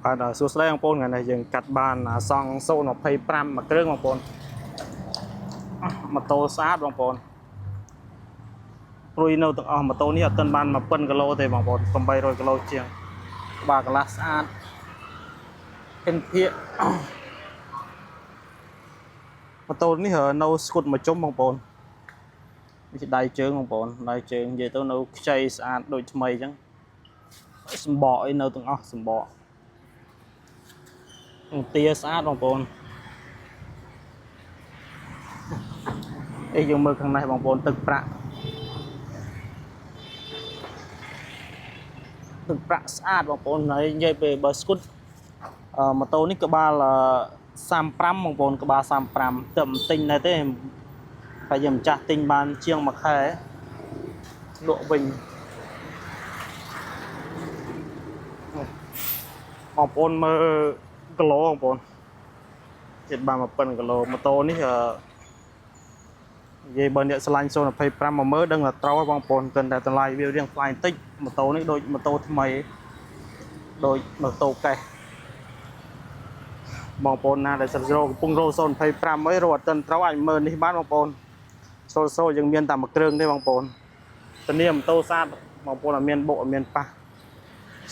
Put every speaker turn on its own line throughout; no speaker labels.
បាទសួស្តីបងប្អូនថ្ងៃនេះយើងកាត់បានអាសង់025មួយគ្រឿងបងប្អូនម៉ូតូស្អាតបងប្អូនព្រុយនៅទាំងអស់ម៉ូតូនេះអត់ទាន់បាន1000គីឡូទេបងប្អូន800គីឡូជាងក្បាលកន្លះស្អាតហិនភាកម៉ូតូនេះនៅស្គុតមួយជុំបងប្អូននេះជាដៃជើងបងប្អូនដៃជើងនិយាយទៅនៅខ្ចីស្អាតដូចថ្មីអញ្ចឹងសម្បកអីនៅទាំងអស់សម្បក ទាស្អាតបងប្អូនអេយើងមើលខាងនេះបងប្អូនទឹកប្រាក់ទឹកប្រាក់ស្អាតបងប្អូនហើយនិយាយពេលបើស្គុតអឺម៉ូតូនេះក្បាល35បងប្អូនក្បាល35ទៅមិនទិញដែរទេតែយើងម្ចាស់ទិញបានជាងមួយខែលក់វិញបងប្អូនមើលគីឡូបងប្អូនចិត្តបាន1000គីឡូម៉ូតូនេះអឺ និយាយបើអ្នកឆ្លាញ់025មកមើលដឹងថាត្រូវហើយបងប្អូនគ្រាន់តែតម្លៃវារៀងថ្លៃបន្តិចម៉ូតូនេះដូចម៉ូតូថ្មីដូចម៉ូតូកេះបងប្អូនណាដែលសិតរកកំពុងរក025អីរកអត់ទាន់ត្រូវអាចមើលនេះបានបងប្អូន00យើងមានតែមួយគ្រឿងទេបងប្អូនធានាម៉ូតូស្អាតបងប្អូនអត់មានបុកអត់មានប៉ះ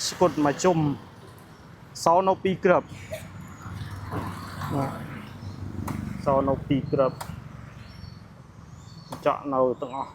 ស្គុតមួយជុំសល់នៅ2គ្រាប់បាទសល់នៅ2គ្រាប់ ចក់នៅទាំងអស់